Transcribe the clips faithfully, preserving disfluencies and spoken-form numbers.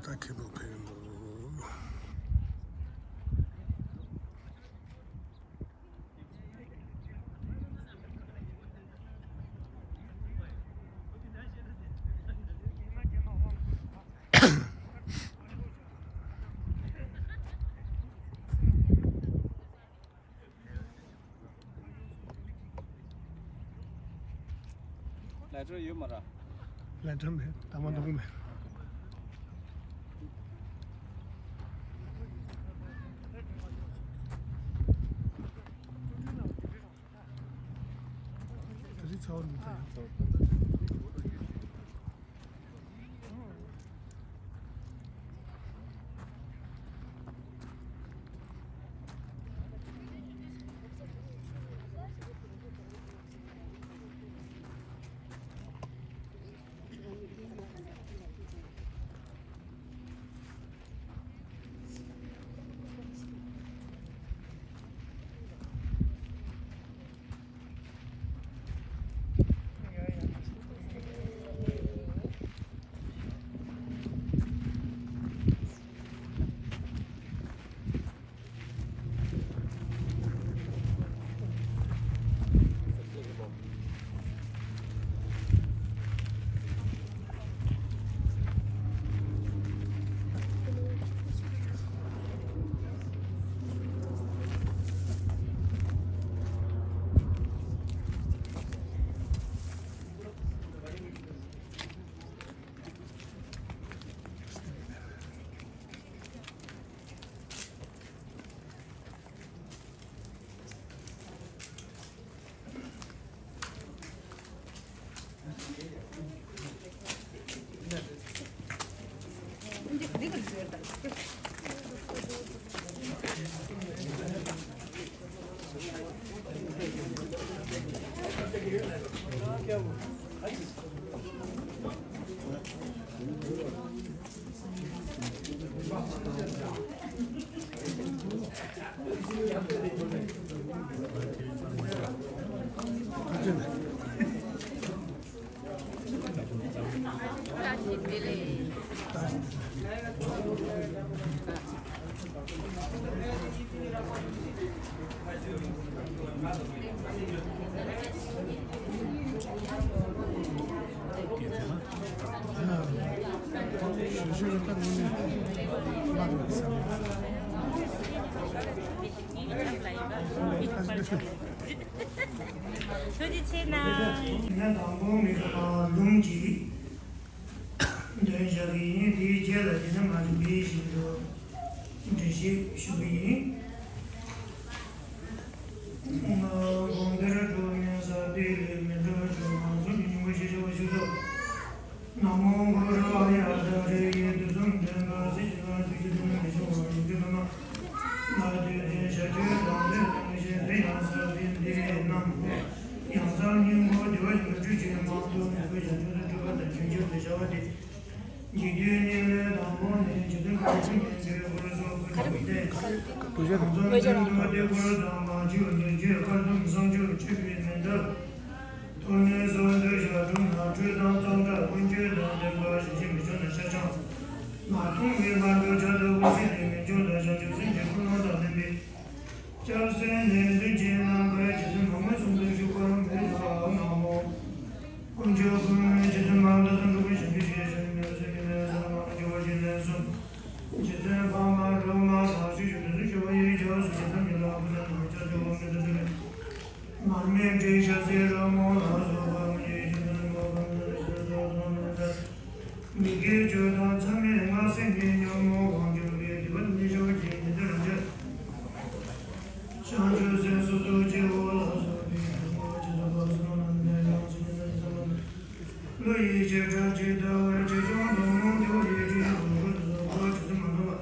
ད་ཁེ་པོ་ཕེབས་འདུག་ལས་གྲྭ་ཡོད་མ་རེད། ལས་གྲྭ་མེད། ད་མ་འདུག་མེད། ད་རེས་ཚ་བོ་མི་ཚ་ཡང་། ཐུགས་རྗེ་ཆེ་གནང་། ཡིན་ན་དང་པོ་མི་ཁ་ལུང་གིས་འདོན་བཞག་གི་ཡིན། དེའི་རྗེས་ལ་ཡིན་ན་མ་རིག་པའི་ཞིང་དུ་འགྲེལ་བཤད་ཞུ་གི་ཡིན། དགོངས་འདིར་འགྲོ་མིན་ས་དེ་ལས་མི་འགྲོ་ཆོས་མང་ཚོགས་ཀྱི་སྙིང་པོ་ཞེས་བྱ་བ་ཞིག་སོ། ན་མོ་གུ་རུ་ཨཱརྱ་ཏ་ཏྲེ་ཡི་དུས་གསུམ་འདྲེན་པ་སྲིད་ཞི་བ་དུས་ཀྱི་དུས་ན་མི་ཤོང་བར་ཡོད་ཀྱི་ལ་མ། ང་དུས་དེ་ཞག་ཆོས་དང་དུས་དང་ཞེས་དེ་ཡང་ས་དེ་འདི་རྣམས། ཡང་ས་སྙིང་པོ་དེ་བ་ཡང་སྤྲུལ་ཆེན་མང་དུ་མི་དགོས་ཀྱང་ཆོས་སུ་གྲུབ་པ་དང་བྱུང་ཁྱབ་དུ་བྱ་བ་སྟེ། འཇིག་རྟེན་ཉིད་ལས་དང་པོ་ནས་རྗེ་བཙུན་གོང་ས་མཁྱེན་པའི་སྐུ་རུ་སོགས་ཀུན་ཏུ་བསྟན། གང་ཚང་ཚན་དུ་དེ་སྐུ་རུ་ཚང་མ་བཅུ་ཉེར་བརྒྱད་བཀའ་གདམས་བསང་མཆོད་མཆོད་པའི་མཎྜལ། ཐོབ་ནས་སོ་འདོད་ཞག་དྲུག་ན་ཁྲུས་དང་ཙོག་འདྲ་ཀུན་སྤྱོད་དང་ལྡན་པ་ཞིང་ཆེན་མི་ཆུང་ན་ཤ་ཆང་མ་འཐུང་བའི་ལྷ་འགྲོ་བྱ་ལྟ་བུ་སྲིད་ལས་མི་འབྱུང་དང་བྱང་ཆུབ་སེམས་ཀྱི་ཀུན་སློང་དང་ལྡན་པའི། སྐྱབས་སེམས་ནས་མདུན་གྱི་རྣམ་པར་རྗེ་བཙུན་མ་དངོས་སུ་འདུ་བཞུགས་པར་འབུལ་ལགས། ན་མོ། དཀོན་མཆོག་ཀུན་རྗེ་བཙུན་མ་མདའ་ཙམ་འགྲོ་བའི་ཞིང་དུ་ཞེས་བྱ་བའི་མེ་ལ་སོགས་ཀྱི་ལན་གསུམ་མ་འཇུག་པ་ཞིག་ལན་གསུམ། རྗེ་བཙུན་འཕགས་མ་སྒྲོལ་མ་དང་ཞུ་ཞུ་དུས་སུ་ཞུ་བ་ཡི་ལྗགས་སུ་ཞེ་ཐམས་ཅད་ལ་ཕུ་ན་ནང་ལྕགས་ཀྱི་འོག་མིན་དུ་འདུ་བའི། མར་མེ་དྲི་ཞག་སེར་ར་མོ་ལ་སོགས་པ་མི་ཡི་ཞིང་དུ་འགྲོ་བ་ཕུ་ན་ནང་ཞག་སོགས་དང་མི་འདྲ། མི་དགེ་བཅུ་དང་མཚམས་མེད་ལྔ་ཟིན་གྱི་ཉོན་མོངས་དབང་གྱུར་པའི་སྡིག་པ་ནི་ཞོག་ཅིང་ཉི་ཟེར་རང་བྱས། བྱང་ཆུབ་སེམས་སོ་སོ་སྐྱེ་བོ་ལ་སོགས་པའི་དོན་གོ་ཅི་བཟོད་པ་སུ་ལ་ནམ་ཡང་སེམས་ཉིད་ལ་བསམ་པ། བློ་ཡིས་བྱེ་བྲག་ཇི་ལྟ་བར་ཆེ་ཆུང་དང་མང་དེ་བ་ཡི་ཁྲི་རུ་ཁྲོད་དུ་སོགས་པ་ཇི་སྲིད་མ་ནོར་བ།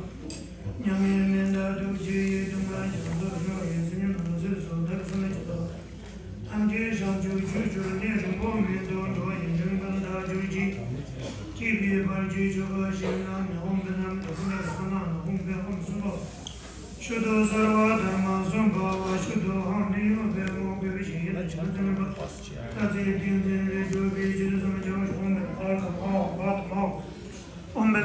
མཉམ་མེད་མི་འདའ་ཐུགས་རྗེ་ཡི་སྡུག་བསྔལ་ཀྱང་ལྡོག་ཕྱིར་བ་ཡི་སེམས་ཉིད་ལ་ནུབ་ཟེར་སོགས་བདག་གི་སེམས་ལ་ཇི་ལྟ་བ། ཐམས་ཅད་བྱང་ཆུབ་རྒྱུར་གྱུར་ནས་རིང་པོ་མི་ཐོགས་འགྲོ་བ་ཡི་དོན་ཀུན་ལ་བདག་གྱུར་ཅིག་སྐྱེས་པའི་བར་གྱི་ཆོ་ག་ཞིག་ན་མི་འོང་པའི་ནམ་དུ་ཀུན་ལ་ཁོ་ན་ལ་འོང་པའི་འོང་གསུམ་པོ། ཤུ་དོ་སརྦ་དྷརྨ་སུ་བྷ་བ་ཤུ་དོ་ཧཾ་ནི་ཡོ་བེ་མོ་བེ་བེ་ཞིག་ཡིན་ལ་ཇི་ལ་ཙམ་པ། ཏ་ཚེ་ཏིང་འཛིན་ལས་གྲུབ་པའི་ཆོས་སུ་བྱང་ཆུབ་འོང་པའི་ཨར་ཐ་མའོ་བ་ཐ་མའོ། ཨོཾ་བེ་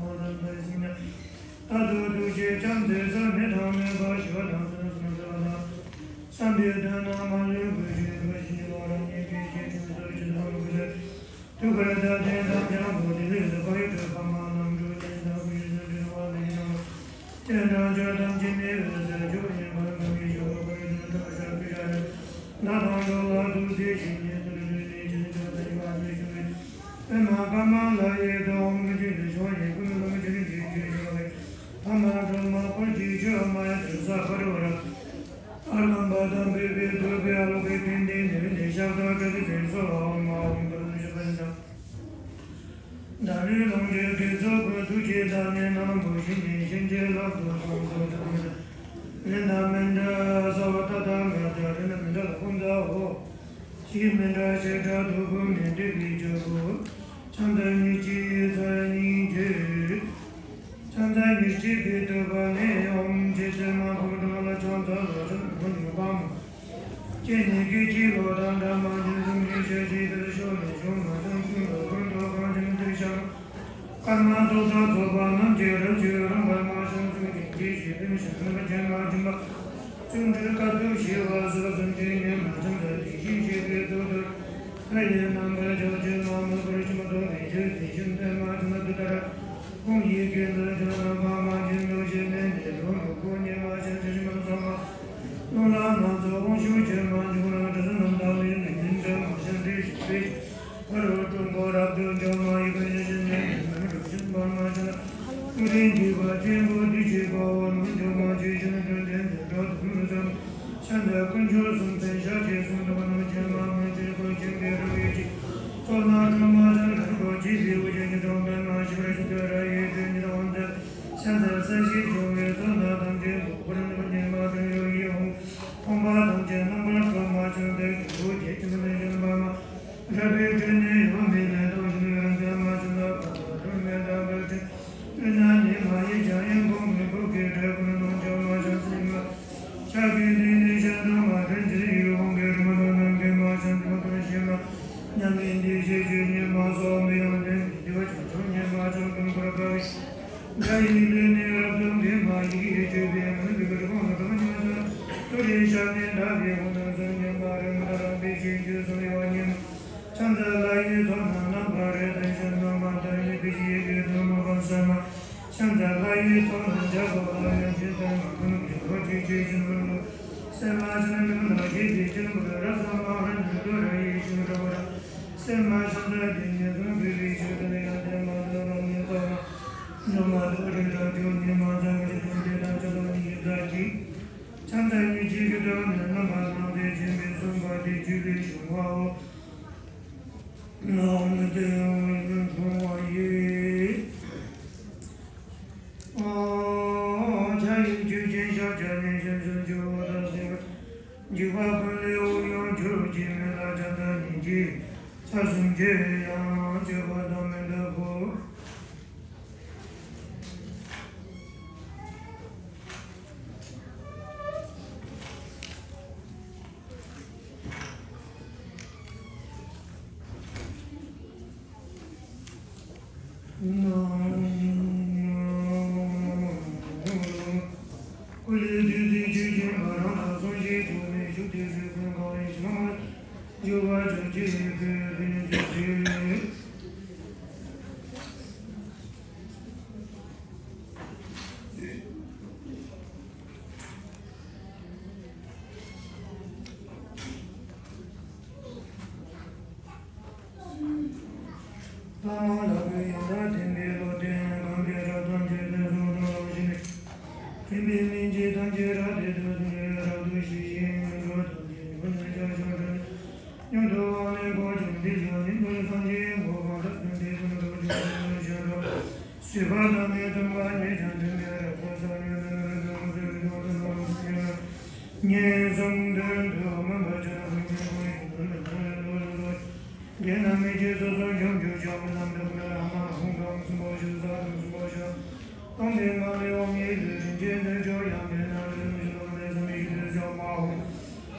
མ་དམ་པའི་སེམས་ཉིད། རྟག་ཏུ་ཐུགས་རྗེ་བྱམས་བརྩེ་ཟད་མེད་ཐོགས་མེད་པ་ཞི་བ་དང་། བསམ་པའི་དོན་རྣམས་མ་ལུས་གུས་ཕྱིར་འགོད་ཅིང་བར་སྙིང་པོའི་ཆེད་དུ་སོགས་ཀྱི་ཐོག་ལུགས་སྲོལ། ཐུགས་ཁུར་དང་ལྡན་དང་སྤྱང་པོ་དེ་ལས་སུ་ཕ་ཡུལ་དུ་ཕ་མ་རྣམ་གྲོལ་ལས་དང་བུ་ཡུལ་དུ་འབྲེལ་བ་ལས་ནང་། ཅན་དང་ཆོས་ཐམས་ཅད་མི་འོས་ཟེར་རྒྱུ་ཡིན་པར་གང་གིས་ཞུ་བ་ཕ་ཡུལ་དུ་འགྲོ་ཤ་ཚུ་ཡ་ཡོད། ད་དང་འགྲོ་ལ་ཐུགས་རྗེ་ཞིང་ཉེ་ཚུལ་ལུས་ནས་ཅན་ཆོས་དང་ཡོད་པ་དུ་ཞུ་བའི་པདྨ་ཀ་མ་ལ་ཡི་དོ་འོང་གི་ཅན་དུ་ཞོག་ཡིན་ཀུན་བཟང་གི་ཅན་དུ་ཞུ་བའི་ཕ་མ་སྒྲོལ་མ་འཁོར་གྱི་ཆོས་མ་ཡི་དུ་ས་བར་བར། ཨར་ལམ་པ་དམ་པའི་པའི་ཐུབ་པའི་ཨ་ལོ་པའི་ཕན་བདེ་ནི་བདེ་ཤག་དང་བཀྲ་ཤིས་ཚེ་སྲོག་ཨོཾ་ཨཱཿཧཱུྃ་བཀའ་སློབ་ཞུ་བ་ཡིན་ད། བདག་ནི་ལོངས་སྤྱོད་དགེ་ཚོགས་ཀུན་ཐུགས་རྗེ་བདག་ཉིད་རྣམས་པོ་བཞིན་ཏེ་ཕྱིན་ཆད་ལག་ཏུ་སོང་སོང་དུ་མི་ལེན་ན་མི་འདྲ་ས་བ་ཏ་ཏ་མ་ཏ་རེ་ན་མི་འདྲ་ལ་ཀུན་ཛ་འོ། ཞིག་མི་འདྲ་ཤེས་འདྲ་དུ་ཀུན་ནས་འདྲིས་པའི་ཆོས་པོ། ཕྱག་འཚལ་ཉེར་གཅིག་ཚར་སྙིང་རྗེ། ཕྱག་འཚལ་ཉེར་གཅིག་པའི་བསྟོད་པ་ནི། ཨོཾ་རྗེ་བཙུན་མ་ཕག་གྲུ་མ་ལ་ཕྱག་འཚལ་ལོ། ཕྱག་འཚལ་ལོ་ཕག་མོ། སྤྱན་ནི་སྐད་ཅིག་ལོ་དང་འདྲ་མ་བྱུང་། གཟུགས་ནི་ཤ་ཤེད་པའི་ཤོག་ནི་ཤོག་མ་བྱུང་། ཀུན་ཏུ་ཀུན་ཏུ་གང་བྱུང་ཚིག་ཤང་། སྐར་མ་ཐོག་དང་ཚོགས་པ་རྣམས་ཀྱི་རབ་ཅིག་རང་བར་མ་བྱུང་། གཟུགས་ཀྱི་སྐད་ཅིག་པའི་ཤ་ནི་ཅན་མ་བྱུང་བ། བརྩོན་འགྲུས་དཀའ་ཐུབ་ཞི་བ་གཟུགས་གསུམ་གྱི་ཉམས་མ་བྱུང་། ཚར་གྱི་ཤིང་ཤེས་པའི་ཚོགས་དུ། ལྷ་ཡི་རྣམ་པར་ཕྱོགས་བཅུ་མ་མོས་པར་ཕྱི་མ་ཐོབ་པའི་ཆོས་ཟིན་ཞིང་ཏེ་མ་བྱུང་ན་དུ་ལྟར། ཁོང་ཡི་གེ་འདི་ལ་ཆོས་རྣམ་པ་མ་བྱིན་ལོ་ཞེས་ནས་ནས་ལོ་ནུ་ཁོ་ཉེ་བ་ཤ་ཤ་ཤི་མ་ཚང་མ། རླུང་ལ་སྣ་ཚོགས་དབང་ཕྱུག་ཆོས་མ་འབྱུང་ན་དྲི་ཟ་རྣམས་དག་ལས་ནི་ཉིན་དྲ་མ་ཤ་འདྲེས་ཤིང་ བར་དུ་ཀྲུང་གོ་རབ་ཏུ་འབྱུང་བ་ཡི་གེ་ཉི་ཤུ་ནས་མི་འགྲོ་བཞིན་པར་མ་བྱུང་། ཀུན་རིན་གྱི་བ་ཅན་པོ་དུས་ཀྱི་དཔའ་བོ་མི་འགྱུར་མ་ཆོས་ཅན་དོན་ལྡན་དུ་འགྲོ་དུ་མི་བསམ། ཤ་འཛག་དཀོན་མཆོག་གསུམ་མཚན་ཞག་བཅས་སུ་འདུག་ནོ། ཅན་མ་མི་འཇིགས་པ་ཅན་གྱི་རང་ཡུལ་གྱི་ཚོགས་ན་ཁྲོ་མ་ཅན་ལྷུན་པོ་བརྗིད་པའི་དབུ་ཅན་གྱི་གྲོང་དཔོན་མ་ཞི་བར་ཞི་བདེ་ར་ཡི་དོན་ཉིད་དབང་མཛད། ཤ་འཛག་ས་གཞི་སྦྱོང་བའི་ཚོགས་ན་ཐམས་ཅད་འགུགས་པར་ཉེ་མ་དོན་ཡོད་ཡིད་འོང་། ཕོངས་པ་ཐམས་ཅད་རྣམ་པར་གྲོལ་མ་བྱུང་སྟེ། ཆུ་བོ་བརྒྱད་ཀྱི་མི་ནི་བཞིན་པ་མ། རབ་པའི་སྤྲིན་ནི་ཡོད་མེད་ལས་ལྡོག་བཞིན་ཡོད་རང་བཙན་མ་བྱུང་ལ། བར་དུ་མེ་ལྟ་བུའི་སྤྲིན་སྤྲིན་ནག་ནི་མ་ཡིན་ཀྱང་ཡིན་གོང་མོས་བུ་གའི་འབྲས་བུ་ནི་ལོངས་སྤྱོད་མ་བྱུང་སྲིད་མ། ཆགས་པའི་གཏིང་ནས་གཞན་དུ་མ་དྲན་ཅིང་ཡིད་འོང་གི་རི་མོ་དང་ནམ་མཁའི་མ་བྱུང་དུ་མ་དོན་ཤེས་མ། མཉམ་མེད་འདི་ཞེས་བརྗོད་ཉིད་མ་སོགས་མི་ཡོང་དོན་གྱི་འདུལ་བ་བྱང་ཆུབ་ཉིད་མ་བྱུང་ཀུན་བཀོད་དཀའ་བའི། དགྲ་ཡི་ལུས་ནི་རབ་ཏུ་འགེམས་མ་ཡི་གེ་ཡིས་བཅོས་པའི་མི་ནུབ་པའི་རི་བོང་ལ་གྲོགས་མཉམ་སོང་། ཏུ་རེའི་ཞབས་ནི་འདྲ་བའི་འོ་ན་སོང་ཉམས་པ་རེ་མི་ལ་རང་པའི་ཤེས་རྒྱུད་སོང་ཡོད་ཉིད་མ། ཤ་འཛག་ལྷ་ཡི་ཚོགས་རྣམས་རྣམ་པར་རེ་ལྡན་ཞིང་རྣམ་པར་དག་ནི་པི་ཤི་ཡི་གེ་དུ་མ་བ་ས་མ། ཤ་འཛག་ལྷ་ཡི་ཚོགས་རྣམས་བྱ་རྒོད་ལ་ཡང་ཇི་ལྟར་མ་ཀུན་བྱ་བ་ཅི་ཆོས་ཅན་མ་ལུ། སེམས་ལ་ཆ་ནས་མི་ལ་སྐྱེས་པའི་སྤྱན་པོ་ར་ས་མ་ཧ་ནི་ཏུ་ར་ཡི་ཤིང་ར་བ་ར། སེམས་མ་ཤ་འཛག་དེ་ཉིད་གསུང་གི་རིགས་ཆོས་དང་ཡང་ལྡན་མ་ལུ་རང་ཉིད་ཚོགས་རྣམས། ནུ་མ་དུ་རི་རབ་ཀྱུ་ཉི་མ་ཚང་གི་དོན་དེ་དང་ཆ་ལུགས་ཉིད་ཀྱི་རྩ་གཅིག་ཆ་འཛག་ཉིད་གཅིག་གི་དོན་ནི་རྣམ་པ་སྣང་མཛད་ཆེན་པོས་གསུངས་པ་དེ་རྒྱུད་ལས་བྱུང་བའོ། ནང་མི་དེ་ཡང་ཡུན་འཁྲུངས་པ་ཡིས། ཨ། ཆ་ཡི་རྒྱུད་ཆེན་ཤཱཀྱ་ནས་ཞབས་ཞུ་འགྱུར་བ་དང་གསན་པ། འཇིགས་པ་ཀུན་ལས་དབུགས་དབྱུང་གྱུར་ཅིག་མེད་ལ་ཆ་འཛག་ཉིད་ཀྱིས་ཚར་གསུམ་གྱི་ཡང་སྤྱོད་པ་དང་མི་འདའ་བོ། ཀུན་ལས་བདུད་རྩི་ཆུ་བཞིན་འབར་རང་དང་གསུང་ཞིང་འཁྲུགས་མེད་ཤུགས་ལྡན་རུས་ཀུན་གང་བའི་ཞིང་ལ་འཇུག་པར་གྱུར་ཅིག་ཡོད་པའི་བདུད་ཀྱི་ཚུལ། ལྷ་མོ་ལྷ་བུའི་ཡང་དག་བསྟན་པའི་བློ་ལྡན་གང་གིས་རབ་ཐམས་ཅད་དོན་གསུམ་དུ་རང་བཞིན་མཁྱེན་པའི་སྨིན་བྱེད་ཐམས་ཅད་རབ་ཏུ་བསྡུས་ཏེ་རབ་ཏུ་ཞི་ཞིང་འགྲོ་ཐམས་ཅད་མགོན་ནས་ཕྱག་ཕྱག་འགྲོ་ནས། མྱུར་དུ་དབང་ལས་གོ་ཆེན་འདི་ཞག་ཉིན་དུ་སངས་རྒྱས་འགོ་དཔོན་དང་ལྡན་ཏེ་ཀུན་ཏུ་བྱོན་ནས་བཞུགས་རོགས། བཟོད་པ་དང་ནི་མཐུན་པ་ཉིད་ཀྱང་མཐུན་པའི་རབ་ཏུ་སངས་རྒྱས་ནས་རབ་ཏུ་དབང་ཟེར་བའི་དོན་དུ་ནོར་སངས་རྒྱས་ལ་ཉེས་གསུམ་དོན་དུ་མངོན་པར་བྱས་ནས་ཀུན་གྱི་སྒོ་ཡིན་དོན་དུ་ནོར་ལོ་ལོ། དེས་ན་མི་བསྐྱོད་སོ་སོར་འཇོམས་གྱུར་ཅིག་ཨོཾ་ལམ་དུ་ཀུན་ལ་ཨ་མ་ཧཱུྃ་ཏུ་ཨོཾ་སུམ་པོ་ཞུ་ས་ཏུ་སུམ་པོ་ཞུ། ཨོཾ་དེ་མ་ལུས་ཨོཾ་ཡིག་ལུས་རིན་ཆེན་འདོད་འཇོ་ཡང་དེ་ན་ལུས་མི་ལོ་ནས་སམ་ཡིག་ལུས་ཇོ་མ་ཧཱུྃ།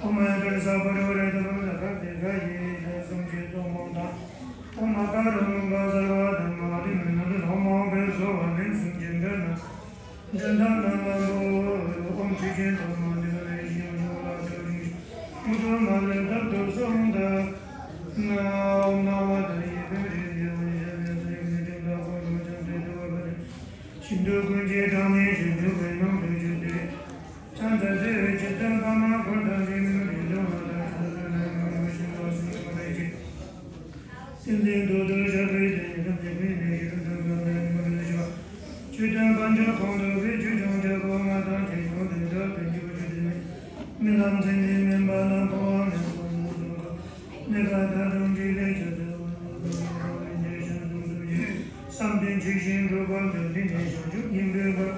ཨོཾ་ཨ་ཏུ་ར་ས་པ་རི་ཝ་ར་ཏ་པ་མ་ལ་ཀ་ཏེ་ག་ཡེ་ཏ་སུམ་ཅེ་ཙོ་མོ་ཏ། ཨོཾ་ཨ་ཀ་ར་ལུང་ག་སརྦ་དྷརྨ་དྷཱུ་མི་ནཱ་ཏུ་ལྷ་མོ་བེ་སོ་བ་ལན་སུམ་ཅེ་འདྲ་ན། འདི་ལྟར་ན་ལམ་པོ་ཨོཾ་ཆོས་ཀྱི་ཐོག་མ་འདི་ལས་བཞེངས་ཤིང་ལ་སྤྲོ་ཞིང་མུ་ཏོ་མ་ལས་ཐབ་ཏུ་སོང་ད་ན། ཨོཾ་སྣང་བ་མཐའ་ཡས་པའི་རིགས་ཀྱི་དབང་ཞབས་ལས་སེམས་ཀྱི་སྤྲིན་དག་པོ་ལོ་ཆེན་དུ་འདུ་བ་ནི་ཤིན་ཏུ་ཀུན་གྱི་གྲངས་ནི་ཞིང་དུ་བས་ནང་དུ་གྱུར་ཏེ། ཕྱག་འཚལ་ཏེ་རྗེ་བཙུན་འཕགས་མ་འཁོར་དང་འབྲལ་མེད་རིགས་ལྔ་དང་ཕྱག་འཚལ་ལས་མ་ལུས་ཤིང་ལ་སྲིད་པ་རེ་ཞིག། ཏིང་འཛིན་རྡོ་རྗེ་ཞབས་པད་བརྟན་ནས་ཐམས་ཅད་ཀུན་ནས་ཞི་ཁྲོ་དང་བཅས་པའི་ཉི་མ་ལ་ཞུ་བ། ཆོས་དང་དཀོན་མཆོག་གང་དག་གི་ཆོས་སྐྱོང་བྱ་རྒོད་ལྔ་དང་ཆོས་སྐྱོང་དེ་དག་ཏུ་འཇུག་རྒྱུ་དེ་ནི་རྨི་ལམ་མཚན་ཉིད་མིན་པ་ལ་འཕོ་བ་མེད་སོགས་ལ་སོགས་པ་གནས་པ་མཐའ་དང་འཇིག་ལས་སྐྱོབ་ཚུལ་བསམ་གཏན་ཆོས་བཞིན་གྲུབ་པ་འདི་ནི་བྱང་ཆུབ་སྙིང་པོའི་བར།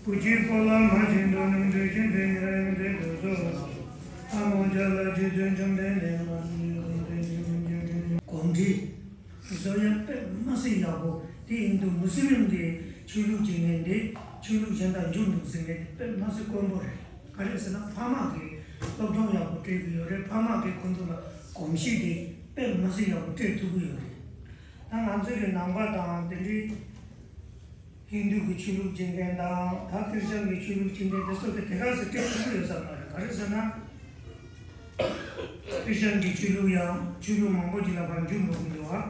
བུ་གཅིག་པོ་ལ་མ་བྱིན་དོ་ནུས་མཐུ་ཅན་ཚེ་ཉིད་ཡོན་ཚད་དུ་གསོལ། ཨ་མོ་ཅ་ལ་རྗེ་བཙུན་བཅོམ་ལྡན་འདས་ལ་ནི་ཡོད་དམ་དེ་ཉིད་ཀུན་གྱི་དྲིན་གོམས་འདྲིས་བཟོ་ཡ་དཔེ་མ་སྲིད་ཡག་པོ་དེ་ཨིན་འདུག་མུ་སི་ལིམ་གྱི་ཆོས་ལུགས་ཀྱི་ངན་འདི་ཆོས་ལུགས་གཞན་དག་འཇུག་འདུག་ཟེར་མཁན་དེ་དཔེ་མ་སྲིད་དཀོན་པོ་རེད། ག་རེ་ཟེར་ན་ཕ་མ་གིས་སློབ་སྦྱོང་ཡག་པོ་སྤྲད་གི་ཡོད་རེད། ཕ་མ་གིས་ཁོང་ཚོ་ལ་གོམས་གཤིས་དེ་དཔེ་མ་སྲིད་ཡག་པོ་སྤྲད་ཐུབ་གི་ཡོད་རེད། ད་ང་ཚོ་གི་ནང་པ་དང་དེ་འདྲའི་ཧིན་དུ་གི་ཆོས་ལུགས་སྦྱིན་མཁན་དང་ད་ཁེར་ཆང་གི་ཆོས་ལུགས་སྦྱིན་མཁན་དེ་ཚོ་གི་དེ་ག་ཚོད་སྤྲད་ཐུབ་ཀྱི་ཡོད་ས་མ་རེད། ག་རེ་ཟེར་ན། ཁེར་ཆང་གི་ཆོས་ལུགས་ཡང་ཆོས་ལུགས་མང་པོ་ཅིག་ལ་ཕར་འཇུག་འགྲོ་གི་འདུག་ཨ།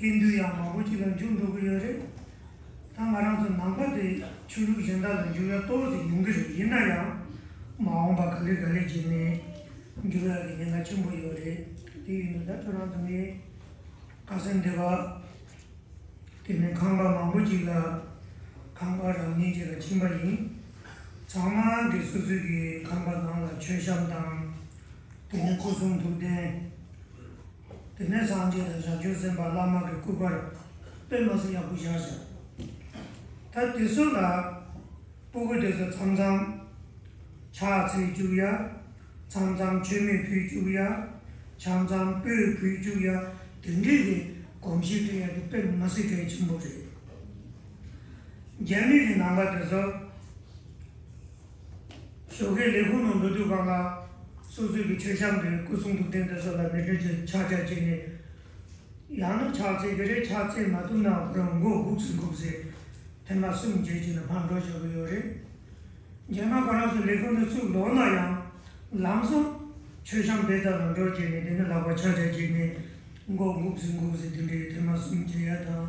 ཧིན་དུ་ཡང་མང་པོ་ཅིག་ལ་འཇུག་འགྲོ་གི་ཡོད་རེད། ད་ང་རང་ཚོ་ནང་པ་དེ་ཆོས་ལུགས་གཞན་དག་ལ་འཇུག་ཡ་ཏོག་ཙམ་ཡོང་གི་རེད། ཡིན་ན་ཡང་མ་འོངས་པ་ག་ལེ་ག་ལེ་བྱས་ནས་འཇུག་ཡ་གི་ཉེན་ཁ་ཆེན་པོ་ཡོད་རེད། དེ་ཡིན་དུས་ད་ཁྱོད་རང་ཚོ་ངའི་ཁ་སང་འདི་བ་དེ་ནས་ཁང་པ་མང་པོ་ཅིག་ལ་ཁང་པ་རབ་གནས་ཅིག་ལ་ཕྱིན་པ་ཡིན། ཚང་མ་གི་སོ་སོའི་གི་ཁང་པ་ནང་ལ་མཆོད་བཤམས་དང་། དེ་ནས་སྐུ་གསུང་ཐུགས་རྟེན། དེ་ནས་སངས་རྒྱས་དང་བྱང་ཆུབ་སེམས་དཔའ་བླ་མ་གི་སྐུ་པར་དཔེ་མ་སྲིད་ཡག་པོ་བཞག་བཞག་ད་དེ་ཚོ་ལ་སྤུ་གུ་དེ་ཚོ་མཚམས་མཚམས་ཕྱག་འཚལ་བཅུག་ཡ། མཚམས་མཚམས་མཆོད་མེ་ཕུལ་བཅུག་ཡ། མཚམས་མཚམས་སྤོས་ཕུལ་བཅུག་ཡ། དེ་འདྲའི་གི་གོམས་གཤིས་སྤྲད་ཡ་དེ་དཔེ་མ་སྲིད་གལ་ཆེན་པོ་རེད། རྒྱ་མི་གི་ནང་པ་དེ་ཚོ་ཞོགས་ཀས་ལས་ཁུངས་ནང་འགྲོ་དུས་སྒང་ལ་སོ་སོའི་གི་མཆོད་བཤམས་དེ་སྐུ་གསུང་ཐུགས་རྟེན་དེ་ཚོ་ལ་མེ་དྲོད་ཀྱི་ཕྱག་རྒྱ་བྱས་ནས། ཡང་ན་ཕྱག་འཚལ་གྱི་རེད། ཕྱག་འཚལ་མ་ཐུབ་ན་ཁོ་རང་མགོ་སྒུག་སེ་སྒུག་སེ་ཐེངས་མ་གསུམ་བྱས་ཀྱི་ནས་ཕར་འགྲོ་བཞག་གི་ཡོད་རེད། རྗེས་མ་ཁོ་རང་ཚོ་ལས་ཁུངས་ནས་ཚུར་ལོག་ན་ཡང་ལམ་སང་མཆོད་བཤམས་དེ་ཙམ་ལ་འགྲོ་བྱས་ནས་དེ་ནས་ལག་པ་ཕྱག་རྒྱ་བྱས་ནས་མགོ་སྒུག་སེ་སྒུག་སེ་དེ་འདྲའི་ཐེངས་མ་གསུམ་བྱས་ཡ་དང་།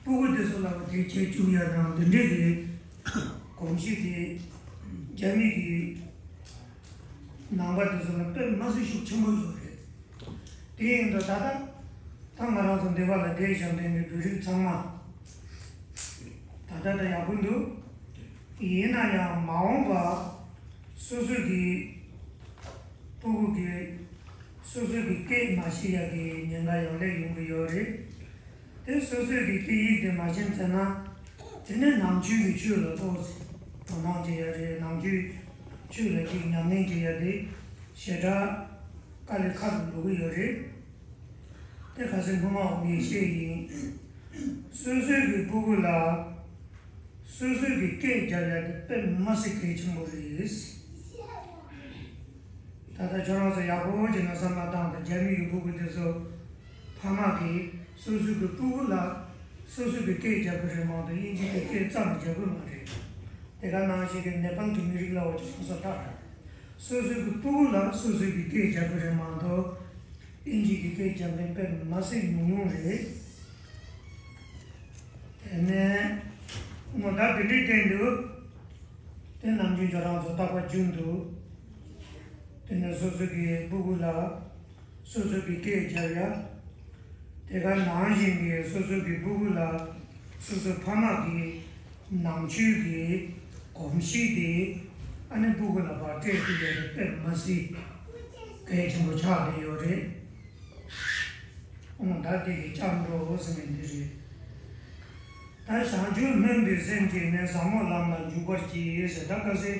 སྤུ་གུ་དེ་ཚོ་ལ་དེ་བྱེད་བཅུག་ཡ་དང་དེ་འདྲའི་གི་གོམས་གཤིས་དེ་རྒྱ་མི་གི་ནང་པ་དེ་ཚོ་ལ་དཔེ་མ་སྲིད་ཤུགས་ཆེན་པོ་ཡོད་རེད། དེ་ཡིན་དུས་ད་ལྟ་ད་ང་རང་ཚོ་འདི་བ་ལ་བསྡད་བཞག་མཁན་གྱི་བོད་རིགས་ཚང་མ་ད་ལྟ་ད་ཡག་པོ་འདུག་ཡིན་ན་ཡང་མ་འོངས་པ་སོ་སོ་གི་སྤུ་གུ་གི་སོ་སོ་གི་སྐད་མ་ཤེས་ཡ་གི་ཉེན་ཁ་ཡང་སླེབས་ཡོང་གི་ཡོད་རེད། དེ་སོ་སོའི་གི་སྐད་ཡིག་དེ་མ་ཤེས་ཚར་ན། དེ་ནས་ནང་ཆོས་ཀྱི་ཆོས་ལ་ཏོག་ཙམ་དོ་སྣང་བྱེད་ཡ་རེད། ནང་ཆོས་ཆོས་ལ་ཅིག་ཉམས་ལེན་བྱེད་ཡ་དེ་ཞེ་དྲག་དཀའ་ལས་ཁག་ཏུ་འགྲོ་གི་ཡོད་རེད། དེ་ཁ་སང་སྔོན་མ་ངས་བཤད་ཡིན། སོ་སོའི་གི་སྤུ་གུ་ལ་སོ་སོའི་གི་སྐད་རྒྱབ་ཡ་དེ་དཔེ་མ་སྲིད་གལ་ཆེན་པོ་རེད། ད་ལྟ་ཁྱོད་རང་ཚོ་ཡག་པོ་བྱས་ན་བསམ་བློ་བཏང་དང་། རྒྱ་མི་གི་སྤུ་གུ་དེ་ཚོ་ཕ་མ་གིས་སོ་སོའི་གི་སྤུ་གུ་ལ་སོ་སོའི་གི་སྐད་རྒྱབ་གི་རེད་མ་གཏོགས་དབྱིན་ཇི་གི་སྐད་ཙམ་རྒྱབ་གི་མ་རེད། དེ་ག་ནང་བཞིན་གི་ནེ་པཱལ་གི་མི་རིགས་ལ་འོ་ཅག་ཁོང་ཚོ་ལྟ་ར། སོ་སོའི་གི་སྤུ་གུ་ལ་སོ་སོའི་གི་སྐད་རྒྱབ་གི་རེད་མ་གཏོགས་དབྱིན་ཇི་གི་སྐད་རྒྱབ་མཁན་དཔེ་མ་སྲིད་ཉུང་ཉུང་རེད། དེ་ནས་ངོ་ད་དེ་འདྲའི་སྟེང་དུ་དེ་ནམ་རྒྱུན་ཁྱོད་རང་ཚོ་རྟག་པར་རྒྱུན་དུ་དེ་ནས་སོ་སོ་གི་སྤུ་གུ་ལ་སོ་སོ་གི་སྐད་རྒྱབ་ཡ། དེ་ག་ནང་བཞིན་གི་སོ་སོ་གི་སྤུ་གུ་ལ་སོ་སོ་ཕ་མ་གི་ནང་ཆོས་ཀྱི་གོམས་གཤིས་དེ་ཨ་ནི་སྤུ་གུ་ལ་ཕར་སྤྲད་ཐུབ་ཡ་དེ་དཔེ་མ་སྲིད་གལ་ཆེན་པོ་ཆགས་བསྡད་ཡོད་རེད། ཨོ་ད་དེ་གི་སྐྱབས་འགྲོ་ཟེར་ནས་འདི་རེད། ད་བྱང་ཆུབ་སྨོན་པའི་སེམས་བསྐྱེད་ནས་ཟབ་མོ་ལམ་ལ་འཇུག་པར་བགྱི་ཟེར། ད་ཁ་སང་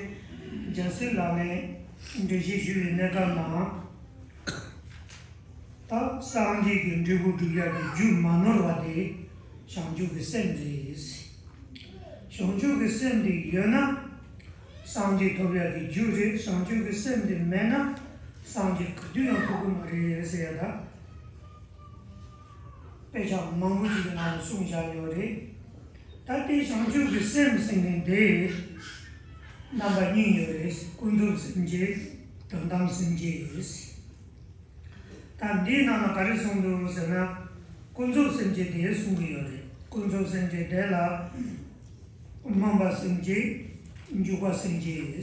རྒྱལ་སྲས་བླ་མས་འགྲེལ་བཤད་ཞུ་བའི་གནས་སྐབས་ན། ད་སངས་རྒྱས་ཀྱི་འབྲས་བུ་སྒྲུབ་ཡག་གི་རྒྱུ་མ་ནོར་བ་དེ་བྱང་ཆུབ་ཀྱི་སེམས་རེད། བྱང་ཆུབ་ཀྱི་སེམས་དེ་ཡོད་ན་སངས་རྒྱས་ཐོབ་ཡག་གི་རྒྱུ་རེད། བྱང་ཆུབ་ཀྱི་སེམས་དེ་མེད་ན་སངས་རྒྱས་ག་དུས་ཡང་ཐོབ་ཀྱི་མ་རེད་ཟེར་ཡ་ད་དཔེ་ཆ་མང་པོ་ཅིག་གི་ནང་ལ་གསུངས་བཞག་ཡོད་རེད། ད་ལྟའི་བྱང་ཆུབ་ཀྱི་སེམས་ཟེར་མཁན་དེ་རྣམ་པ་གཉིས་ཡོད་རེད། ཀུན་རྫོབ་སེམས་བསྐྱེད། དོན་དམ་སེམས་བསྐྱེད་ཡོད། ད་འདིའི་ནང་ལ་ག་རེ་གསུངས་འདུག་ཟེར་ན། ཀུན་རྫོབ་སེམས་བསྐྱེད་དེ་གསུང་གི་ཡོད་རེད། ཀུན་རྫོབ་སེམས་བསྐྱེད་དེ་ལ་སྨོན་པ་སེམས་བསྐྱེད། འཇུག་པ་སེམས་བསྐྱེད་ཡོད།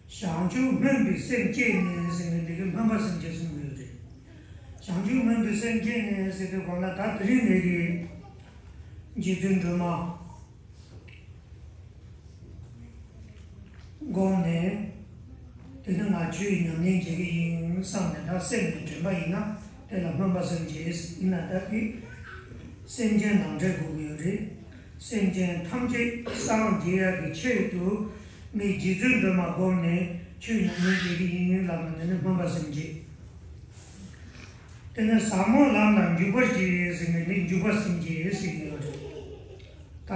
བྱང་ཆུབ་སྨོན་པའི་སེམས་བསྐྱེད་ནས་ཟེར་ནས་འདི་གའི་སྨོན་པ་སེམས་བསྐྱེད་གསུང་གི་ཡོད་རེད། བྱང་ཆུབ་སྨོན་པའི་སེམས་བསྐྱེད་ནས་ཟེར་དུས་གང་ལ་ད་དེ་རིང་ངེད་ཀྱི་རྗེ་བཙུན་སྒྲོལ་མ་བསྒོམས་ནས། དེ་ནི་ང་ཆོས་ཉམས་ལེན་བྱེད་ཀྱི་ཡིན་བསམ་ནས་ད་སེམས་ནས་དྲན་པ་ཡིན་ན་དེ་ལ་སྨོན་པ་སེམས་བསྐྱེད་ཡིན་ན། ད་དེ་སེམས་ཅན་དང་འབྲེལ་དགོས་ཀྱི་ཡོད་རེད། སེམས་ཅན་ཐམས་ཅད་སངས་རྒྱས་ཡག་གི་ཆེད་དུ་ངས་རྗེ་བཙུན་སྒྲོལ་མ་བསྒོམས་ནས་ཆོས་ཉམས་ལེན་བྱེད་ཀྱི་ཡིན་ལབ་ན་དེ་ནི་སྨོན་པ་སེམས་བསྐྱེད། དེ་ནས་ཟབ་མོ་ལམ་ལ་འཇུག་པར་བགྱི་ཟེར་ནས་ནི་འཇུག་པ་སེམས་བསྐྱེད་ཟེར་གྱི་ཡོད་རེད། ད་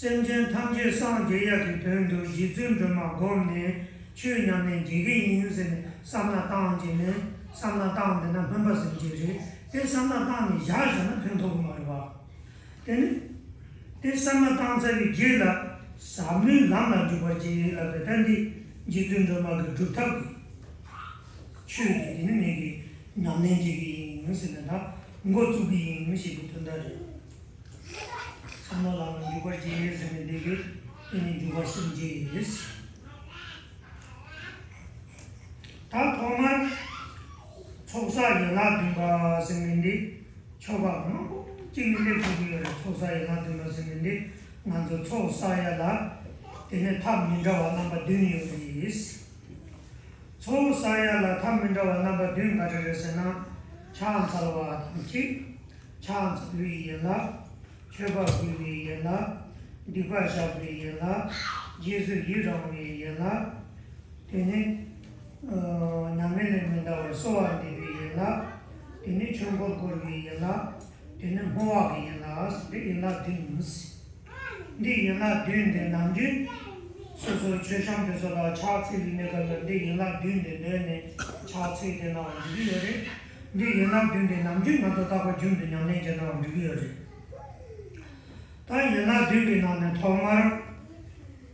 སེམས་ཅན་ཐམས་ཅད་སངས་རྒྱས་ཡག་གི་དོན་དུ་རྗེ་བཙུན་སྒྲོལ་མ་བསྒོམས་ནས་ཆོས་ཉམས་ལེན་བྱེད་ཀྱི་ཡིན་ཟེར་ནས་བསམ་བློ་བཏང་བྱས་ནས། བསམ་བློ་བཏང་བསྡད་ན་སྨོན་པ་སེམས་བསྐྱེད་རེད། དེ་བསམ་བློ་བཏང་ནས་བཞག་བཞག་ན་ཕན་ཐོགས་ཀྱི་མ་རེད་བ། དེ་ནི་དེ་བསམ་བློ་བཏང་ཚར་བའི་རྗེས་ལ་ཟབ་མོའི་ལམ་ལ་འཇུག་པར་བྱེད་ལབ་པའི་ད་འདི་རྗེ་བཙུན་སྒྲོལ་མ་གི་སྒྲུབ་ཐབས་ཀྱི་ཆོས་ཀྱི་དེ་ནི་ངེད་ཀྱིས་ཉམས་ལེན་བྱེད་ཀྱི་ཡིན་ཟེར་ནས་ད་འགོ་བཙུགས་ཀྱི་ཡིན་ཞེས་པའི་དོན་དག་རེད། ཟབ་མོ་ལམ་ལ་འཇུག་པར་བྱེད་ཟེར་ནས་འདི་གི་དེ་ནི་འཇུག་པ་སེམས་བསྐྱེད་ཡིན། ད་ཐོག་མར་ ཚོགས་བསགས་ཡན་ལག་བདུན་པ་ཟེར་མཁན་འདི་ཆོ་ག་མང་པོ་གཅིག་ནས་སླེབས་ཐུབ་ཀྱི་ཡོད་རེད། ཚོགས་བསགས་ཡན་ལག་བདུན་པ་ཟེར་མཁན་འདི་ང་ཚོ་ཚོགས་བསགས་ཡ་ལ་དེ་ནས་ཐབས་མི་འདྲ་བ་རྣམ་པ་བདུན་ཡོད་རེད། ཚོགས་བསགས་ཡ་ལ་ཐབས་མི་འདྲ་བ་རྣམ་པ་བདུན་ག་རེ་རེད་ཟེར་ན། ཕྱག་འཚལ་བ་དང་གཅིག་ཕྱག་འཚལ་བའི་ཡན་ལག་མཆོད་པ་ཕུལ་བའི་ཡན་ལག་སྡིག་པ་བཤགས་པའི་ཡན་ལག་རྗེས་སུ་ཡི་རང་བའི་ཡན་ལག་དེ་ནས་ཨ་མྱ་ངན་ལས་མི་འདའ་བར་གསོལ་བ་འདེབས་པའི་ཡན་ལག་དེ་ནས་ཆོས་འཁོར་བསྐོར་བའི་ཡན་ལག་དེ་ནས་བསྔོ་བ་གི་ཡན་ལག་ཟེར་ཏེ་ཡན་ལག་བདུན། འདི་ཡན་ལག་བདུན་དེ་ནམ་རྒྱུན་སོ་སོའི་མཆོད་བཤམས་དེ་ཚོ་ལ་ཕྱག་འཚལ་བའི་གནས་སྐབས་ལ་འདི་ཡན་ལག་བདུན་དེ་འདོན་ནས་ཕྱག་འཚལ་ཏེ་གནང་བ་འགྲིག་གི་ཡོད་རེད། འདི་ཡན་ལག་བདུན་དེ་ནམ་རྒྱུན་ང་ཚོ་རྟག་པར་རྒྱུན་དུ་ཉམས་ལེན་བྱས་གནང་བ་འགྲིག་གི་ཡོད་རེད། ད་ཡན་ལག་བདུན་གྱི་ནང་ནས་ཐོག་མར་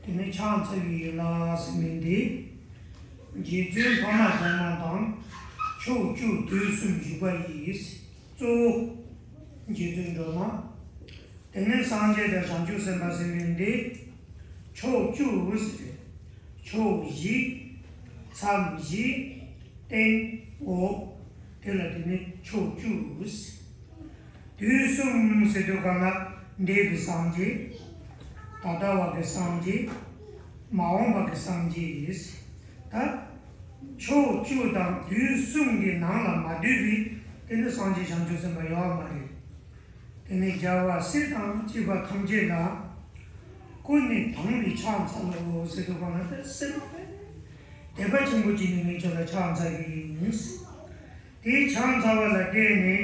དེ་ནས་ཕྱག་འཚལ་བའི་ཡན་ལག་ཟེར་མཁན་འདི་རྗེ་བཙུན་འཕགས་མ་སྒྲོལ་མ་དང་ཕྱོགས་བཅུ་དུས་གསུམ་བཞུགས་པ་ཡིས། གཙོ་བོ་རྗེ་བཙུན་སྒྲོལ་མ། དེ་ནས་སངས་རྒྱས་དང་བྱང་ཆུབ་སེམས་དཔའ་ཟེར་མཁན་འདི་ཕྱོགས་བཅུ་ཟེར་ཏེ། ཕྱོགས་བཞི། མཚམས་བཞི། སྟེང་འོག་དེ་ལ་དེ་ནི་ཕྱོགས་བཅུ། དུས་གསུམ་ཟེར་དུས་གང་ལ་འདས་པའི་སངས་རྒྱས། ད་ལྟ་བ་གི་སངས་རྒྱས། མ་འོངས་པ་གི་སངས་རྒྱས། ད་ཕྱོགས་བཅུ་དང་དུས་གསུམ་གྱི་ནང་ལ་མ་འདུས་པའི་དེ་ནི་སངས་རྒྱས་བྱང་ཆུབ་སེམས་དཔའ་ཡོད་མ་རེད། དེ་ནས་རྒྱལ་བ་སྲས་དང་བཅས་པ་ཐམས་ཅད་ལ་ཀུན་ནས་དང་བའི་ཕྱག་འཚལ་ལོ་ཟེར་དུས་གང་ལ་དེ་སེམས་དད་པ་ཆེན་པོ་བྱས་ནས་ངས་ཁྱོད་ལ་ཕྱག་འཚལ་གྱི་ཡིན། དེའི་ཕྱག་འཚལ་བ་ལ་བརྟེན་ནས་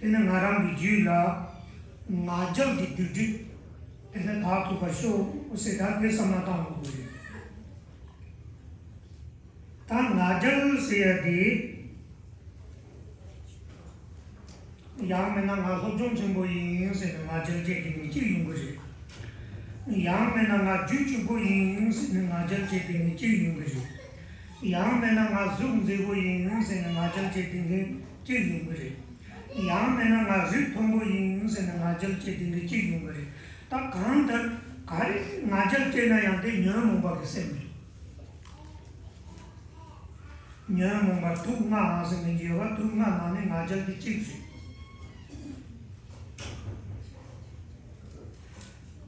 དེ་ནི་ང་རང་གི་རྒྱུད་ལ་ང་རྒྱལ་གྱི་སྡིག་སྒྲིབ་དེ་ནི་དག་ཐུབ་པར་ཤོག་ཟེར། ད་དེ་བསམ་བློ་བཏང་དགོས་ཀྱི་རེད། ད་ང་རྒྱལ་ཟེར་ཡ་དེ། ཡང་མིན་ན་ང་སློབ་སྦྱོང་ཆེན་པོ་ཡིན་ཟེར་ནས་ང་རྒྱལ་བྱེད་དེ་མི་གཅིག་ཡོང་གི་རེད། ཡང་མིན་ན་ང་རྒྱུད་སྐྱུག་པོ་ཡིན་ཟེར་ནས་ང་རྒྱལ་བྱེད་དེ་མི་གཅིག་ཡོང་གི་རེད། ཡང་མིན་ན་ང་གཟུགས་མཛེས་པོ་ཡིན་ཟེར་ནས་ང་རྒྱལ་བྱེད་དེ་མི་གཅིག་ཡོང་གི་རེད། ཡང་མིན་ན་ང་རིགས་མཐོན་པོ་ཡིན་ཟེར་ནས་ང་རྒྱལ་བྱེད་དེ་མི་གཅིག་ཡོང་གི་རེད། ད་གང་ལྟར་ག་རེ་ང་རྒྱལ་བྱེད་ན་ཡང་དེ་ཉོན་མོངས་པ་གི་སེམས་རེད། ཉོན་མོངས་པ་དུག་ལྔ་ཟེར་མཁན་གྱི་ཡོད་པ། དུག་ལྔ་ནང་ནས་ང་རྒྱལ་གྱི་གཅིག་རེད།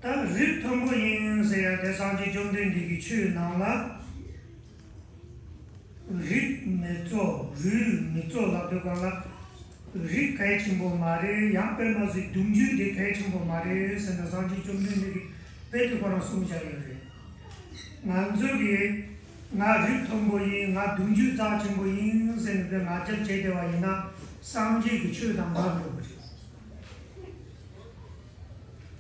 ད་རིགས་མཐོན་པོ་ཡིན་ཟེར་ཡ་དེ་སངས་རྒྱས་བཅོམ་ལྡན་འདས་ཀྱི་ཆོས་ནང་ལ་རིགས་མི་གཙོ་རུས་མི་གཙོ་ལབ་དུས་གང་ལ་རིགས་གལ་ཆེན་པོ་མ་རེད། ཡང་དཔེ་མ་སྲིད་གདུང་རྒྱུད་དེ་གལ་ཆེན་པོ་མ་རེད་ཟེར་ནས་སངས་རྒྱས་བཅོམ་ལྡན་འདས་ཀྱིས་དཔེ་དེ་ཁོ་རང་གསུངས་བཞག་ཡོད་རེད། ང་ཚོ་གིས་ང་རིགས་མཐོན་པོ་ཡིན། ང་གདུང་རྒྱུད་རྩ་ཆེན་པོ་ཡིན་ཟེར་ནས་དེ་ང་རྒྱལ་བྱས་བསྡད་པ་ཡིན་ན་སངས་རྒྱས་ཀྱི་ཆོས་དང་འགལ་འགྲོ་གི་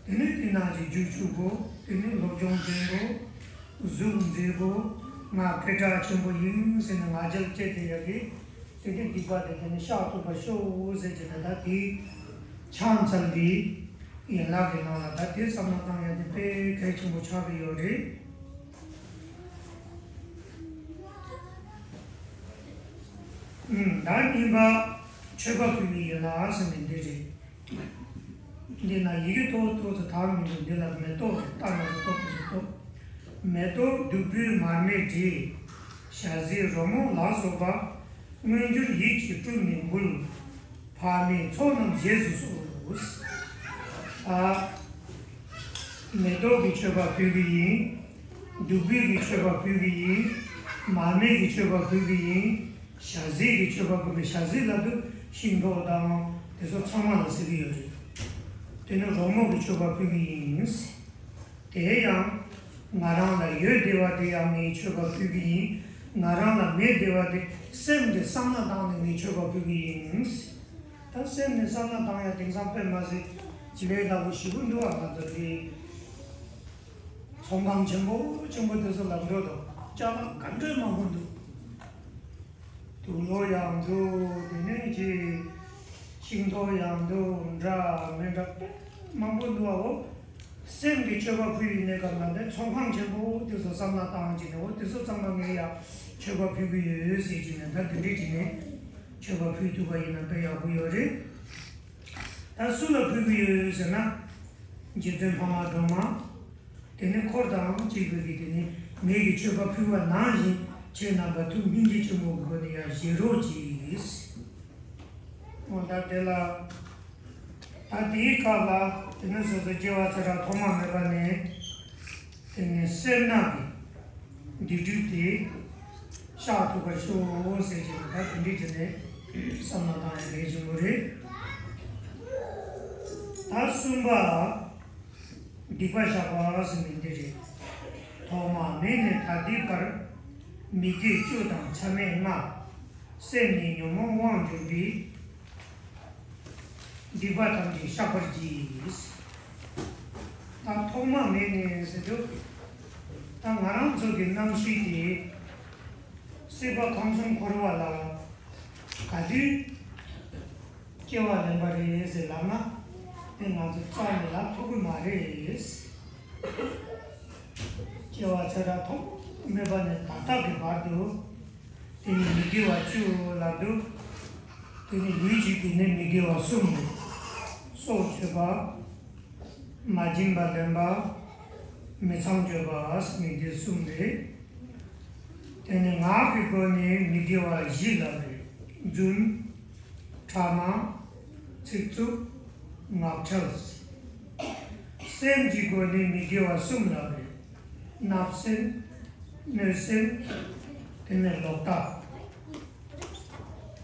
རེད། དེ་ནས་དེ་ནང་གི་རྒྱུད་སྐྱུག་པོ། དེ་ནས་སློབ་སྦྱོང་ཆེན་པོ། གཟུགས་མཛེས་པོ། ང་སྐད་གྲགས་ཆེན་པོ་ཡིན་ཟེར་ནས་ང་རྒྱལ་བྱས་བསྡད་ཡ་གི་དེ་ནས་སྡིག་པ་དེ་དེ་ནས་བཤགས་ཐུབ་པར་ཤོག་ཟེར་གྱི་ནས། ད་དེའི་ཕྱག་འཚལ་བའི་ཡན་ལག་གི་ནང་ལ་ད་དེ་བསམ་བློ་བཏང་ཡ་དེ་དཔེ་གལ་ཆེན་པོ་ཆགས་ཀྱི་ཡོད་རེད། ཨུམ། ད་གཉིས་པ་མཆོད་པ་ཕུལ་བའི་ཡན་ལག་ཟེར་ནས་འདི་རེད། འདི་ན་ཡི་གེ་ཏོག་ཏོག་ཙམ་དག་མི་འདུག་འདི་ལ་མེ་ཏོག་རེད། རྟ་ན་རེ་ཏོག་ཏོག་ཙམ་ཏོག་མེ་ཏོག་བདུག་སྤོས་མར་མེ་དྲི། ཞལ་ཟས་རོལ་མོ་ལ་སོགས་པ། མངོན་གྱུར་ཡིད་ཀྱིས་སྤྲུལ་ནས་འབུལ། ཕ་མའི་ཚོགས་རྣམས་བཞེས་སུ་གསོལ། ཨ། མེ་ཏོག་གི་མཆོད་པ་ཕུལ་གྱི་ཡིན། བདུག་སྤོས་ཀྱི་མཆོད་པ་ཕུལ་གྱི་ཡིན། མར་མེ་གི་མཆོད་པ་ཕུལ་གྱི་ཡིན། ཞལ་ཟས་ཀྱི་མཆོད་པ་ཕུལ་གྱི། ཞལ་ཟས་ལབ་དུས་ཤིང་ཏོག་དང་དེ་ཚོ་ཚང་མ་ལ་ཟེར་གྱི་ཡོད་རེད། དེ་ནས་རོལ་མོ་གི་མཆོད་པ་ཕུལ་གྱི་ཡིན། དེ་ཡང་ང་རང་ལ་ཡོད་བསྡད་པ་དེ་ཡང་ངས་མཆོད་པ་ཕུལ་གྱི་ཡིན། ང་རང་ལ་མེད་བསྡད་པ་དེ་སེམས་ཀྱི་བསམ་བློ་བཏང་ནས་ངས་མཆོད་པ་ཕུལ་གྱི་ཡིན། ད་སེམས་ནས་བསམ་བློ་བཏང་ཡ་དེང་སང་དཔེ་མ་སྲིད་ལས་སླ་པོ་ཞེ་པོ་འདུག་ཨ། ང་ཚོ་དེ་ཚོང་ཁང་ཆེན་པོ་ཆེན་པོ་དེ་ཚོ་ལ་འགྲོ་དང་ཅ་ལག་ག་འདྲ་མང་པོ་འདུག་དུག་ལོག་ཡང་འདུག་དེ་ནས་ཅི་ཤིང་ཏོག་ཡང་འདུག་འདྲ་མི་འདྲ་དཔེ་མང་པོ་འདུག་ཨ། འོ། སེམས་ཀྱི་མཆོད་པ་ཕུལ་བའི་གནས་སྐབས་ལ་ནི་ཚོང་ཁང་ཆེན་པོ་དེ་ཚོ་བསམ་བློ་བཏང་བྱས་ནས། འོ། དེ་ཚོ་ཚང་མ་ངས་ཡ་མཆོད་པ་ཕུལ་གྱི་ཡོད་ཟེར་བྱས་ནས། ད་འདི་འདྲས་བྱས་ནས་མཆོད་པ་ཕུལ་ཐུབ་པ་ཡིན་ན་དཔེ་ཡག་པོ་ཡོད་རེད། ད་སུ་ལ་ཕུལ་གྱི་ཡོད་ཟེར་ན། རྗེ་བཙུན་འཕགས་མ་སྒྲོལ་མ། དེ་ནས་འཁོར་དང་བཅས་པའི་གིས་དེ་ནས་ངེད་ཀྱིས་མཆོད་པ་ཕུལ་བ་ནང་བཞིན་ཁྱེད་རྣམ་པ་ཐུགས་སྙིང་རྗེ་ཆེན་པོ་གི་སྒོ་ནས་ཡང་བཞེས་རོགས་གྱིས། ད་དེ་ལ། ད་དེའི་སྐབས་ལ་དེ་ནས་སོ་སོ་སྐྱེ་བ་ཚེ་རབས་ཐོག་མ་མེད་པ་ནས། དེ་ནས་སེར་སྣ་གི་སྡིག་སྒྲིབ་དེ་བཤགས་ཐུབ་པར་ཤོག་ཟེར་གྱི་ནས། ད་དེ་འདྲའི་བྱས་ནས་བསམ་བློ་བཏང་ཡ་གལ་ཆེན་པོ་རེད། ད་གསུམ་པ། སྡིག་པ་བཤགས་པ་ཟེར་ནས་འདི་རེད། ཐོག་མ་མེད་ནས་ད་ལྟའི་བར། མི་དགེ་བཅུ་དང་མཚམས་མེད་ལྔ། སེམས་ནི་ཉོན་མོངས་དབང་གྱུར་པའི། སྡིག་པ་ཐམས་ཅད་བཤགས་པར་གྱིས། ད་ཐོག་མ་མེད་ནས་ཟེར་དུས། ད་ང་རང་ཚོ་གི་རྣམ་ཤེས་དེ། སྲིད་པ་ཁམས་གསུམ་འཁོར་བ་ལ་ག་དུས་སྐྱེ་བ་ལེན་པ་རེད་ཟེར་ལབ་ན། དེ་ང་ཚོ་རྩ་ནས་ལབ་ཐུབ་ཀྱི་མ་རེད། སྐྱེ་བ་ཚེ་རབས་ཐོག་མེད་པ་ནས་ད་ལྟ་གི་བར་དུ། དེ་ནི་མི་དགེ་བ་བཅུ་ལབ་དུས། དེ་ནི་ལུས་ཀྱི་དེ་ནི་མི་དགེ་བ་གསུམ་རེད། སྲོག་གཅོད་པ། མ་བྱིན་པ་ལེན་པ། མི་ཚངས་སྤྱོད་པ་ཟེར་ནས་འདི་གསུམ་རེད། དེ་ནས་ངག་གི་སྒོ་ནས་མི་དགེ་བ་བཞི་ལབ་རེད། རྫུན། ཕྲ་མ། ཚིག་རྩུབ། ངག་འཁྱལ། སེམས་ཀྱི་སྒོ་ནས་མི་དགེ་བ་གསུམ་ལབ་རེད། བརྣབ་སེམས། གནོད་སེམས། དེ་ནས་ལོག་ལྟ།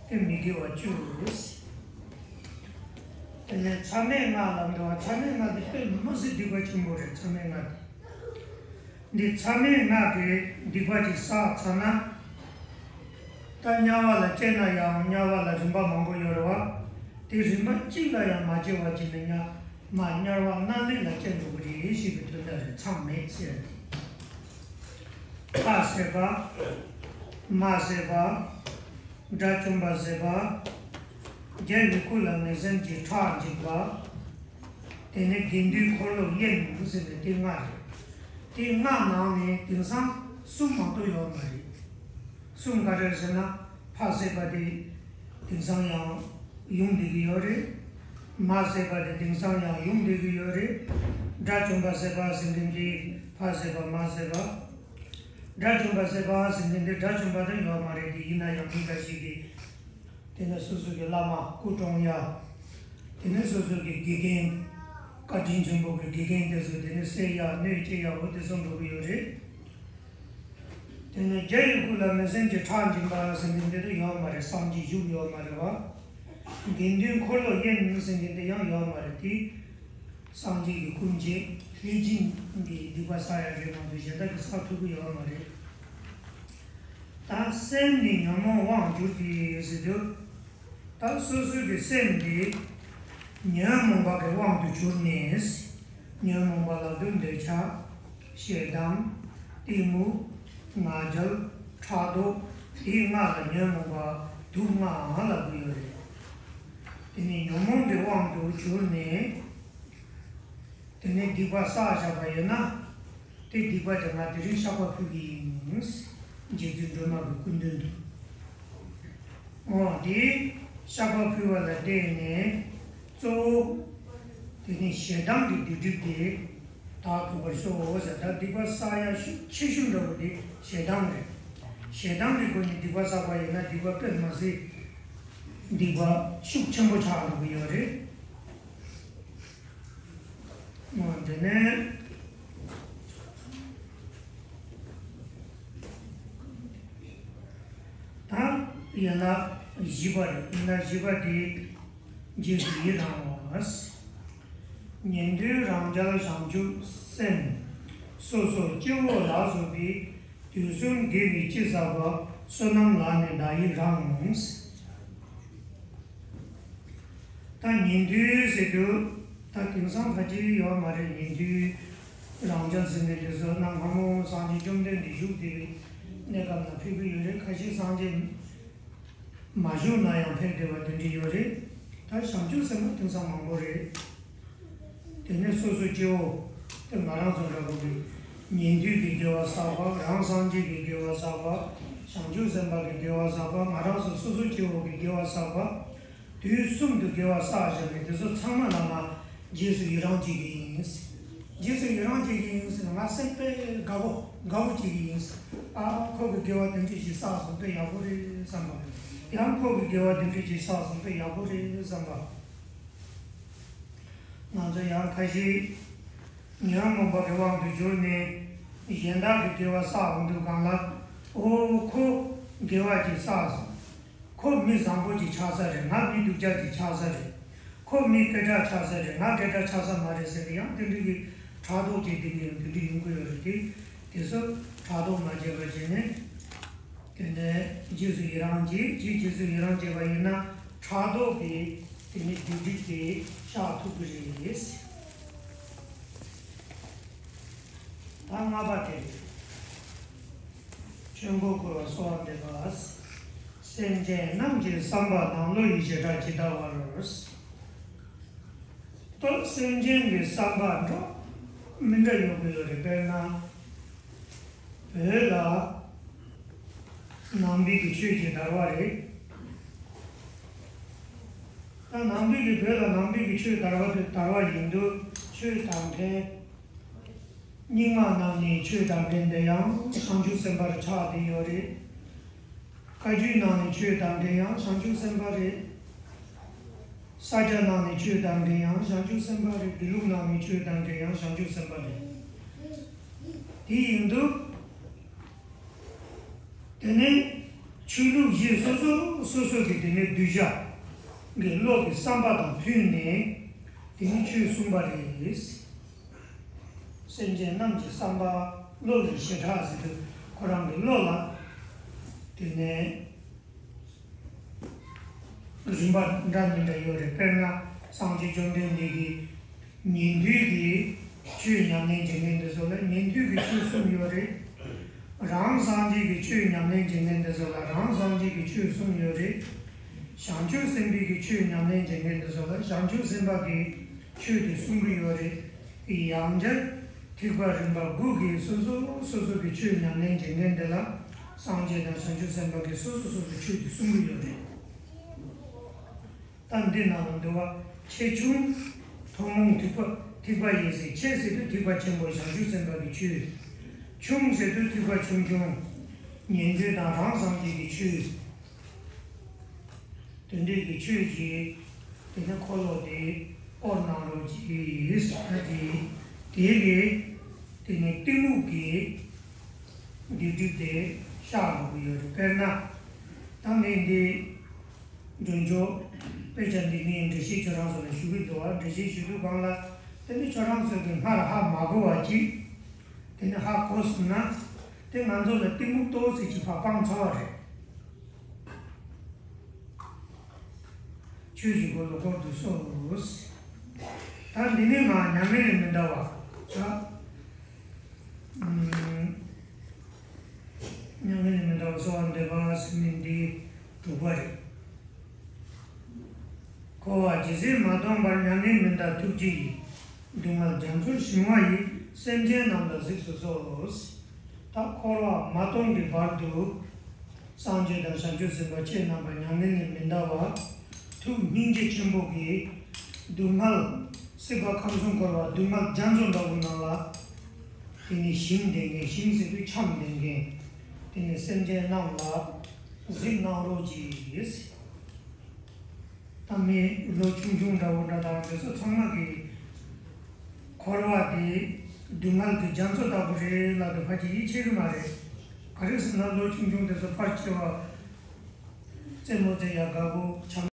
དེ་མི་དགེ་བ་བཅུ་རེད། དེ་ནས་མཚམས་མེད་ལྔ་ལབ་འདུག་བ། མཚམས་མེད་ལྔ་དེ་དཔེ་མི་སྲིད་སྡིག་པ་ཆེན་པོ་རེད། མཚམས་མེད་ལྔ་དེ། འདི་མཚམས་མེད་ལྔ་དེ་སྡིག་པ་ཅིག་བསགས་ཚར་ན། ད་དམྱལ་བ་ལ་སྐྱེས་ན་ཡང་དམྱལ་བ་ལ་རིམ་པ་མང་པོ་ཡོད་རེད་བ། དེ་རིམ་པ་གཅིག་ལ་ཡང་མ་སྐྱེ་བ་ཅིག་ནས་དམྱལ་མ་དམྱལ་བ་སྣ་ལེན་ལ་སྐྱེ་འགྲོ་གི་རེད་ཞེས་པའི་དོན་དག་རེད། མཚམས་མེད་ཟེར་ཏེ། ཕ་བསད་པ། མ་བསད་པ། དགྲ་བཅོམ་པ་བསད་པ། རྒྱལ་བའི་སྐུ་ལ་མི་སེམས་ཀྱི་ཁྲག་འཇིབ་པ། དེ་ནས་དགེ་འདུན་འཁོར་ལོ་དབྱེན་ཟེར་ནས་དེ་ལྔ་རེད། དེ་ལྔ་ནང་ནས་དེང་སང་གསུམ་མ་གཏོགས་ཡོད་མ་རེད། གསུམ་ག་རེ་ཟེར་ན། ཕ་བསད་པ་དེ་དེང་སང་ཡང་ཡོང་བསྡད་ཀྱི་ཡོད་རེད། མ་བསད་པ་དེ་དེང་སང་ཡང་ཡོང་བསྡད་ཀྱི་ཡོད་རེད། དགྲ་བཅོམ་པ་བསད་པ་ཟེར་མཁན་དེ་ཕ་བསད་པ་མ་བསད་པ། དགྲ་བཅོམ་པ་བསད་པ་ཟེར་མཁན་དེ་དགྲ་བཅོམ་པ་དེ་ཡོད་མ་རེད། དེ་ཡིན་ན་ཡང་མི་འགའ་ཞིག་གིས། དེ་ནས་སོ་སོ་གི་བླ་མ་སྐུ་གྲོངས་ཡ། དེ་ནས་སོ་སོ་གི་དགེ་རྒན། བཀའ་དྲིན་ཆེན་པོ་གི་དགེ་རྒན་དེ་ཚོ་དེ་ནས་བསད་ཡ་གནོད་སྐྱེལ་ཡ་འོ་དེ་ཚོ་འགྲོ་གི་ཡོད་རེད། དེ་ནས་རྒྱལ་བའི་སྐུ་ལ་མི་སེམས་ཀྱི་ཁྲག་འཇིབ་པ་ཟེར་མཁན་དེ་ཡོད་མ་རེད། སངས་རྒྱས་བཞུགས་ཡོད་མ་རེད་བ། དགེ་འདུན་འཁོར་ལོ་དབྱེན་ཟེར་མཁན་དེ་ཡང་ཡོད་མ་རེད་དེ། སངས་རྒྱས་ཀྱི་སྐུ་མཆེད་ལྷས་སྦྱིན་གྱི་སྡིག་པ་བསགས་ཡ་རེད་མ་གཏོགས་གཞན་དག་གི་བསགས་ཐུབ་ཀྱི་ཡོད་མ་རེད། ད་སེམས་ནི་ཉོན་མོངས་དབང་གྱུར་ཏེ་ཟེར་དུས། ད་སོ་སོ་གི་སེམས་དེ་ཉོན་མོངས་པ་གི་དབང་དུ་གྱུར་ནས། ཉོན་མོངས་པ་ལབ་དུས་འདོད་ཆགས། ཞེ་སྡང་། གཏི་མུག་ང་རྒྱལ། ཕྲག་དོག་དེ་ལྔ་ལ་ཉོན་མོངས་པ་དུག་ལྔ་ལབ་ཀྱི་ཡོད་རེད། དེ་ནི་ཉོན་མོངས་ཀྱི་དབང་དུ་གྱུར་ནས། དེ་ནས་སྡིག་པ་བསགས་བཞག་པ་ཡོད་ན། དེ་སྡིག་པ་དེ་ང་དེ་རིང་བཤགས་པ་ཕུལ་གྱི་ཡིན། རྗེ་བཙུན་སྒྲོལ་མ་གི་སྐུ་མདུན་དུ། འོ་དེ་བཤགས་པ་ཕུལ་བ་ལ་བརྟེན་ནས་གཙོ་བོ་དེ་ནི་ཞེ་སྡང་གི་སྡིག་སྒྲིབ་དེ་དག་ཐུབ་པར་ཤོག་ཟེར། ད་སྡིག་པ་བསགས་ཡ་ཤུགས་ཆེ་ཤོས་འདྲ་བོ་དེ་ཞེ་སྡང་རེད། ཞེ་སྡང་གི་སྒོ་ནས་སྡིག་པ་བསགས་པ་ཡིན་ན་སྡིག་པ་དཔེ་མི་སྲིད་སྡིག་པ་ཤུགས་ཆེན་པོ་ཆགས་འགྲོ་གི་ཡོད་རེད། འོ་དེ་ནས། ད་ཡན་ལག་བཞི་པ་རེད། ཡན་ལག་བཞི་པ་དེ་རྗེས་སུ་ཡི་རང་བ། ཉན་ཐོས་རང་རྒྱལ་བྱང་ཆུབ་སེམས། སོ་སོ་སྐྱེ་བོ་ལ་སོགས་པའི། དུས་གསུམ་དགེ་བའི་ཅི་བསགས་པ། བསོད་ནམས་ལ་ནི་བདག་ཡི་རང་། ད་ཉན་ཐོས་ཟེར་དུས་ད་དེང་སང་ཕལ་ཆེར་ཡོད་མ་རེད། ཉན་ཐོས་རང་རྒྱལ་ཟེར་མཁན་དེ་ཚོ་གནའ་སྔ་མོ་སངས་རྒྱས་བཅོམ་ལྡན་འདས་བཞུགས་བསྡད་པའི་གནས་སྐབས་ལ་ཕེབས་ཀྱི་ཡོད་རེད། ཁ་ཤས་སངས་རྒྱས་མ་བཞུགས་ན་ཡང་ཕེབས་བསྡད་པ་དེ་འདྲ་ཡོད་རེད། ད་བྱང་ཆུབ་སེམས་དཔའ་དེང་སང་མང་པོ་རེད། དེ་ནས་སོ་སོ་སྐྱེ་བོ་དེ་ང་རང་ཚོ་འདྲ་པོ་གི་ཉན་ཐོས་ཀྱི་དགེ་བ་བསགས་པ། རང་སངས་རྒྱས་ཀྱི་དགེ་བ་བསགས་པ། བྱང་ཆུབ་སེམས་དཔའ་གི་དགེ་བ་བསགས་པ། ང་རང་ཚོ་སོ་སོ་སྐྱེ་བོ་གི་དགེ་བ་བསགས་པ། དུས་གསུམ་དུ་དགེ་བ་བསགས་བཞག་པའི་དེ་ཚོ་ཚང་མ་ལ་ང་རྗེས་སུ་ཡི་རང་བྱེད་ཀྱི་ཡིན། རྗེས་སུ་ཡི་རང་བྱེད་ཀྱི་ཡིན་ཟེར་ན་ང་སེམས་དཔེ་དགའ་པོ་དགའ་པོ་བྱེད་ཀྱི་ཡིན། ཨ་ཁོ་གི་དགེ་བ་དེ་འདྲ་ཞིག་བསགས་སོང་། དཔེ་ཡག་པོ་རེད་བསམ་པ་རེད། ཡང་ཁོ་གི་དགེ་བ་འདི་འདྲ་ཅིག་བསགས་སོང་ན་ཡག་པོ་རེད་བསམ་པ། ང་ཚོ་ཡང་ཁ་ཤས་ཉོན་མོངས་པ་གི་དབང་དུ་གྱུར་ནས་གཞན་དག་གི་དགེ་བ་བསགས་འོང་དུས་སྒང་ལ། ཨོ་ཁོ་དགེ་བ་ཅིག་བསགས་སོང་། ཁོ་མི་བཟང་པོ་ཅིག་ཆགས་ས་རེད། ང་མི་སྡུག་ཅག་ཅིག་ཆགས་ས་རེད། ཁོ་མི་སྐད་གྲགས་ཆགས་ས་རེད། ང་སྐད་གྲགས་ཆགས་ས་མ་རེད་ཟེར་ཏེ་ཡང་དེ་འདྲ་གི་ཕྲག་དོག་ཅིག་དེ་འདྲ་ཡང་དེ་འདྲ་ཡོང་གི་ཡོད་རེད་དེ། དེ་ཚོ་ཕྲག་དོག་མ་བྱེད་པ་བྱས་ནས། དེ་ནས་རྗེས་སུ་ཡི་རང་བྱེད། རྗེས་རྗེས་སུ་ཡི་རང་བྱེད་པ་ཡིན་ན་ཕྲག་དོག་གི་དེ་ནས་སྡིག་སྒྲིབ་དེ་བཤགས་ཐུབ་ཀྱི་རེད། ད་ལྔ་པ་དེ་རེད། ཆོས་འཁོར་བསྐོར་བར་གསོལ་བ་འདེབས་པ། སེམས་ཅན་རྣམས་ཀྱི་བསམ་པ་དང་བློ་ཡི་བྱེ་བྲག་ཇི་ལྟ་བར། ད་སེམས་ཅན་གྱི་བསམ་པ་འདྲ་མི་འདྲ་ཡོང་གི་ཡོད་རེད། དཔེར་ན། བོད་ལ་ནང་པའི་གི་ཆོས་ཀྱི་དར་བ་རེད། ད་ནང་པའི་གི་བོད་ལ་ནང་པའི་གི་ཆོས་དར་བ་དེ་དར་བ་ཡིན་དུས་ཆོས་དར་མཁན། རྙིང་མ་ནང་ནས་ཆོས་དར་མཁན་དེ་ཡང་བྱང་ཆུབ་སེམས་དཔའ་ཆགས་བསྡད་ཡོད་རེད། བཀའ་བརྒྱུད་ནང་ནས་ཆོས་དར་མཁན་ཡང་བྱང་ཆུབ་སེམས་དཔའ་རེད། ས་སྐྱ་ནང་ནས་ཆོས་དར་མཁན་ཡང་བྱང་ཆུབ་སེམས་དཔའ་རེད། དགེ་ལུགས་ནང་ནས་ཆོས་དར་མཁན་ཡང་བྱང་ཆུབ་སེམས་དཔའ་རེད། དེ་ཡིན་དུས། དེ་ནས་ཆོས་ལུགས་གཞན་སོ་སོ་སོ་སོ་གི་དེ་ནས་གདུལ་བྱ་གི་བློ་གི་བསམ་པ་དང་མཐུན་ནས་དེ་ནས་ཆོས་གསུངས་པ་རེད། སེམས་ཅན་རྣམས་ཀྱི་བསམ་པ་བློ་ཡི་བྱེ་བྲག་ཟེར་དུས་ཁོ་རང་གི་བློ་ལ་དེ་ནས། རིམ་པ་འདྲ་མི་འདྲ་ཡོད་རེད། དཔེར་ན་སངས་རྒྱས་བཅོམ་ལྡན་འདས་ཀྱིས་ཉན་ཐོས་ཀྱི་ཆོས་ཉམས་ལེན་བྱེད་མཁན་དེ་ཚོ་ལ་ཉན་ཐོས་ཀྱི་ཆོས་གསུངས་ཡོད་རེད། རང་སངས་རྒྱས་ཀྱི་ཆོས་ཉམས་ལེན་བྱེད་མཁན་དེ་ཚོ་ལ་རང་སངས་རྒྱས་ཀྱི་ཆོས་གསུངས་ཡོད་རེད། བྱང་ཆུབ་སེམས་དཔའི་གི་ཆོས་ཉམས་ལེན་བྱེད་མཁན་དེ་ཚོ་ལ་བྱང་ཆུབ་སེམས་དཔའ་གི་ཆོས་དེ་གསུང་གི་ཡོད་རེད། ཡང་བསྐྱར་ཐེག་པ་རིམ་པ་དགུ་གི་སོ་སོ་སོ་སོ་གི་ཆོས་ཉམས་ལེན་བྱེད་མཁན་དེ་ལ་སངས་རྒྱས་དང་བྱང་ཆུབ་སེམས་དཔའ་གི་སོ་སོ་སོ་སོ་ཆོས་དེ་གསུང་གི་ཡོད་རེད། ད་འདི་ནང་ལ་འདུལ་བ་ཆེ་ཆུང་ཐུན་མོང་ཐེག་པ་ཐེག་པ་ཡིན་ཟེར། ཆེ་ཟེར་དུས་ཐེག་པ་ཆེན་པོ་བྱང་ཆུབ་སེམས་དཔའ་གི་ཆོས། ཆུང་ཟེར་དུས་ཐེག་པ་ཆུང་ཆུང་། ཉན་ཐོས་དང་རང་སངས་རྒྱས་ཀྱི་ཆོས། དེ་འདྲའི་གི་ཆོས་ཀྱི་དེ་ནས་འཁོར་ལོ་དེ་བསྐོར་གནང་རོགས་གྱིས་ཟེར་ན། དེ་དེ་གི་དེ་ནས་གཏི་མུག་གི་སྡིག་སྒྲིབ་དེ་བཤགས་འགྲོ་གི་ཡོད་རེད། དཔེར་ན་ད་ངས་འདི་འགྲོ་འཇོག་དཔེ་ཆ་འདི་ངས་འགྲེལ་བཤད་ཁྱོད་རང་ཚོ་ལ་ཞུ་གི་འདུག་བ། འགྲེལ་བཤད་ཞུ་དུས་སྒང་ལ་དེ་ནི་ཁྱོད་རང་ཚོ་གི་སྔར་ཧ་མ་གོ་བ་ཅིག་དེ་ནི་ཧ་གོ་སོང་ན་དེ་ང་ཚོ་ལ་གཏི་མུག་ཏོག་ཙམ་ཅིག་ཕར་སྤང་ཚར་བ་རེད། ཆོས་ཀྱི་འཁོར་ལོ་བསྐོར་དུ་གསོལ། ད་འདི་ནི་ང་མྱ་ངན་ལས་མི་འདའ་བ། ད་མྱ་ངན་ལས་མི་འདའ་བར་གསོལ་བ་འདེབས་པ་ཟེར་མི་འདི་དྲུག་པ་རེད། འཁོར་བ་ཇི་སྲིད་མ་སྟོངས་པར། མྱ་ངན་མི་འདའ་ཐུགས་རྗེ་ཡིས། སྡུག་བསྔལ་རྒྱ་མཚོར་ཞི་བ་ཡི། སེམས་ཅན་རྣམས་ལ་གཟིགས་སུ་གསོལ། ད་འཁོར་བ་མ་སྟོངས་ཀྱི་བར་དུ། སངས་རྒྱས་དང་བྱང་ཆུབ་སེམས་དཔའ་ཁྱེད་རྣམ་པ་མྱ་ངན་ལས་མི་འདའ་བར། ཐུགས་སྙིང་རྗེ་ཆེན་པོ་གིས་སྡུག་བསྔལ་སྲིད་པ་ཁམས་གསུམ་འཁོར་བ་སྡུག་བསྔལ་རྒྱ་མཚོ་འདྲ་བོའི་ནང་ལ། དེ་ནས་ཞིང་དེ་ནས་ཞིང་ཟེར་དུས་འཁྱམས་དེ་ནས་དེ་ནས་སེམས་ཅན་རྣམས་ལ་གཟིགས་གནང་རོགས་གྱིས། ད་མི་ལོ་ཆུང་ཆུང་འདྲ་བོ་འདྲ་དང་དེ་ཚོ་ཚང་མ་གིས་འཁོར་བ་དེ་སྡུག་བསྔལ་གྱི་རྒྱ་མཚོ་ལྟ་བུ་རེད་ལབ་དུས་ཕལ་ཆེར་ཡིད་ཆེས་ཀྱི་མ་རེད། ག་རེ་ཟེར་ན་ལོ་ཆུང་ཆུང་དེ་ཚོ་ཕར་སྐྱེ་བ་རྩེད་མོ་རྩེ་ཡག་དགའ་པོ།